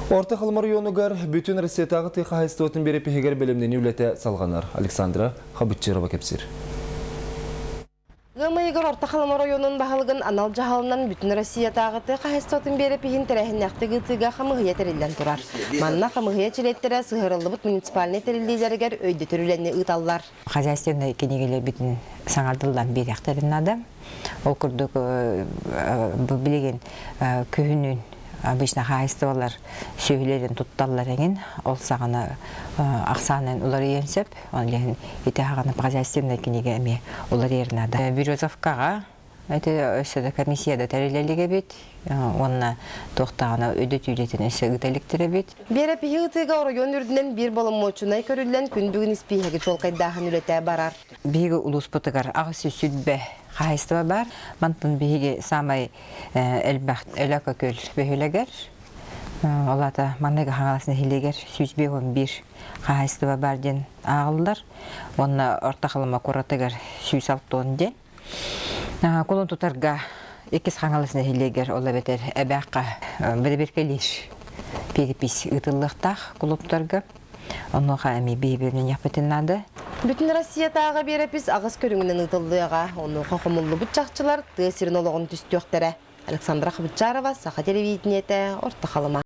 Орто Халыма оройуонугар бүтүн Россиятааҕы тыа хаһаайыстыбатын биэрэпиһигэр бэлэмнэнии үлэтэ салҕанар. Александра Хабытчырова кэпсиир. Ыам ыйыгар Орто Халыма оройуонун баһылыгын анал дьаһалынан Бүтүн Россиятааҕы тыа хаһаайыстыбатын биэрэпиһин тэрээһиннээхтик ыытыыга хамыыһыйа тэриллэн турар. Манна хамыыһыйа чилиэттэрэ сыһыарыллыбыт муниципальнай тэриллиилэригэр өйдөтөр үлэни ыыталлар. Хозяйственнай кинигэлэрбитин саҥардыллан биэриэхтэрин наада. Ол курдук бу билигин күһүнүн обычно хаһаайыстыбалар сүөһүлэрин тутталлар эҥин ол саҕана ахсаанын уларыйыан сөп. Ол иһин ити аҕана хозяйственнай кинигэ эмиэ уларыйар наада. Березовкаҕа Это өссө да комиссия да тэриллэ илик эбит уонна туохтааҕына өйдөтүүлэтин өссө ыыта иликтэр эбит. Биэрэпиһи ыытыыга оройуон үрдүнэн биир боломуочунай көрүллэн күн бүгүн испииһэги чуолкайдааһын үлэтэ барар. Биһиги улууспутугар 820 хаһаайыстыба баар. Мантан биһиги саамай элбэх Өлөкө-Күөл бөһүөлэгэр, ол аата Маныга Хаҥалас нэһилиэгэр 151 хаһаайыстыба баар диэн ааҕыллар. Уонна Орто Халыма куоратыгар 160 диэн. Кулун тутарга иккис Хаҥалас нэһилиэгэр, ол эбэтэр Эбээххэ бэрэбиэркэлиир перепись ыытыллыахтаах кулууптарга. Онуоха эмиэ биһиги наада. Бүтүн Россиятааҕы биэрэпис аҕыс көрүҥүнэн ыытыллыаҕа. Онуоха хомуллубут чахчылар тыа сирин олоҕун түстүөхтэрэ. Александра Хабычарова, Саха телевидениетэ, Орто Халыма.